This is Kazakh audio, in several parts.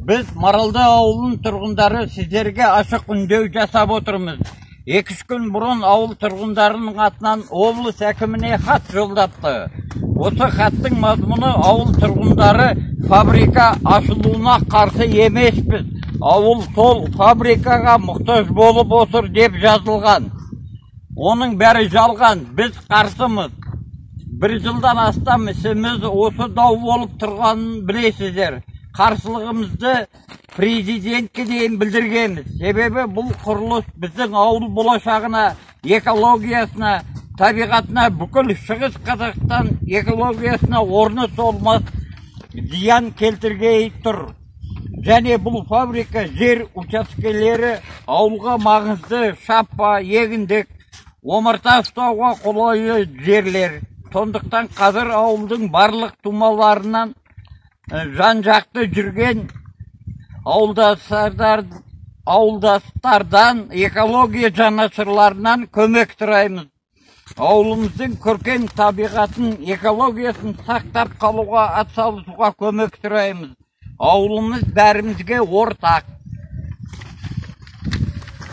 Біз, Маралды ауылының тұрғындары, сіздерге ашық үндеу жасап отырмыз. 2-3 күн бұрын ауыл тұрғындарының атынан облыс әкіміне хат жолдапты. Осы хаттың мазмұны: ауыл тұрғындары фабрика ашылуына қарсы емеспіз. Ауыл сол фабрикаға мұқтаж болып отыр деп жазылған. Оның бәрі жалған, біз қарсымыз. Бір жылдан астам ісіміз осы дау болып тұрғанын білесіздер. Қарсылығымызды президентке дейін білдіргенбіз. Себебі бұл құрылыс біздің ауыл болашағына, экологиясына, табиғатына, бүкіл Шығыс Қазақстан экологиясына орны толмас зиян келтіргей тұр. Және бұл фабрика жер учаскелері ауылға маңызды шаппа, егіндік, омарта ұстауға қолайлы жерлер. Сондықтан қазір ауылдың барлық тумаларынан жан жақты жүрген ауылдастардан, экология жанашырларынан көмек сұраймыз. Ауылымыздың көркем табиғатын, экологиясын сақтап қалуға атсалысуға көмек сұраймыз. Ауылымыз бәрімізге ортақ.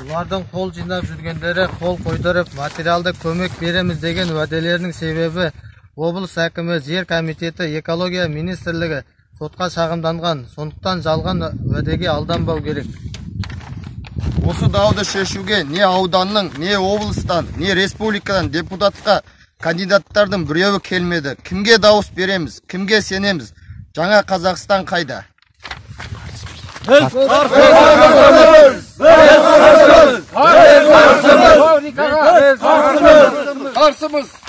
Бұлардың қол жинап жүргендері, қол қойдырып, материалды көмек береміз деген уәделерінің себебі облыс әкімі, жер комитеті, экология министрлігі сотқа шағымданған. Сондықтан жалған уәдеге алданбау керек. Осы дауды шешуге не ауданның, не облыстан, не республикадан депутатқа кандидаттардың біреуі келмеді. Кімге дауыс береміз, кімге сенеміз? Жаңа Қазақстан қайда? Біз қарсымыз! Біз қарсымыз! Біз қарсымыз! Қарсымыз!